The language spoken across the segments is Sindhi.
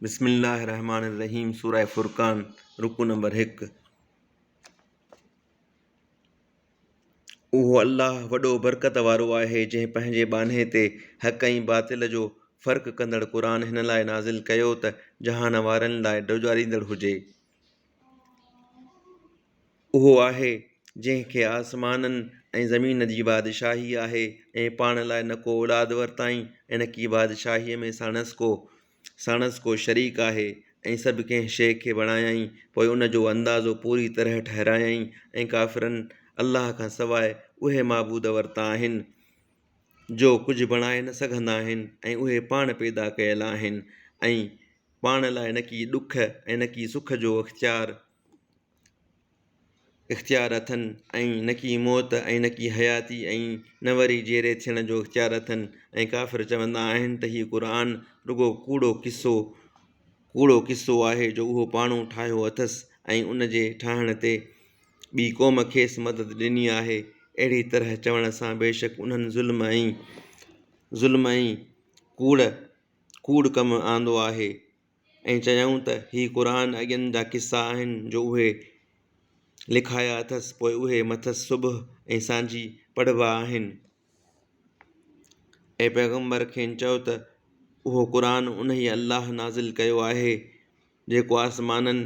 بسم الله الرحمٰن الرحيم سوره فرقان رڪوع نمبر 1. اهو الله وڏو برڪت وارو آهي جنهن پنهنجي ٻانهي تي حق ۽ باطل جو فرق ڪندڙ قرآن هن لاء نازل ڪيو ته جهان وارن لاء ڊيڄاريندڙ هجي. اهو آهي جنهن کي آسمانن ۽ زمين جي بادشاهي آهي ۽ پاڻ لاء نه ڪو اولاد ورتائين ۽ نڪي بادشاهيء ۾ ساڻس ڪو شريڪ آهي ۽ سڀ ڪنهن شيء کي بڻايائين پوء ان جو اندازو پوري طرح ٺهرايائين ۽ ڪافرن الله کان سواء اهي معبود ورتا آهن جو ڪجهه بڻائي نه سگهندا آهن ۽ اهي پاڻ پيدا ڪيل آهن ۽ پاڻ لاء نڪي ڏک ۽ نڪي سک جو اختيار اٿن ۽ نڪي موت ۽ نڪي حياتي ۽ نه وري جيئري ٿيڻ جو اختيار اٿن ۽ ڪافر چوندا آهن ته هي قرآن رڳو ڪوڙو قصو آهي جو اهو پاڻو ٺاهيو اٿس ۽ ان جي ٺاهڻ تي ٻي قوم کيس مدد ڏني آهي اهڙي طرح چوڻ سان بيشڪ انهن ظلم ۽ ڪوڙ ڪم آندو آهي. ۽ چيائون ته هي قرآن اڳين جا قصا آهن جو اهي لکايا اٿس پوء اهي مٿس صبح ۽ سانجهي پڙهبا آهن. اي پيغمبر! کين چئو ته اهو قرآن انهيء الله نازل ڪيو آهي جيڪو آسمانن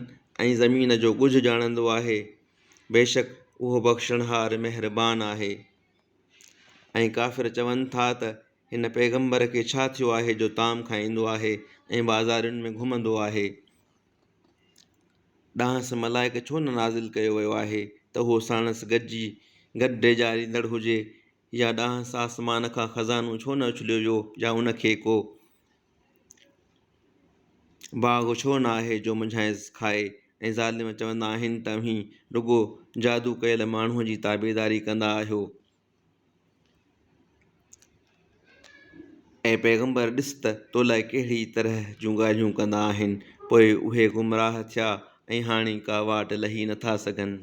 ۽ زمين جو ڳجهه ڄاڻندو آهي، بيشڪ اهو بخشڻهار مهربان آهي. ۽ ڪافر چون ٿا ته هن پيغمبر کي ڇا ٿيو آهي جو طعام کائيندو آهي ۽ بازارين ۾ گهمندو آهي؟ ڏانهس ملائڪ ڇو نه نازل ڪيو ويو آهي ته اهو ساڻس گڏجي گڏ ڊيڄاريندڙ هجي يا ڏانهس آسمان کان خزانو ڇو نه اڇليو ويو يا ان کي ڪو باغ ڇو نه آهي جو منجهانئس کائي ۽ ظالم چوندا آهن ته اوهين رڳو جادو ڪيل ماڻهوء جي تابعداري ڪندا آهيو. اي پيغمبر! ڏس ته تو لاء ڪهڙي طرح جون ڳالهيون ڪندا آهن، پوء اهي گمراهه ٿيا ۽ هاڻي ڪا واٽ لهي نٿا سگهن.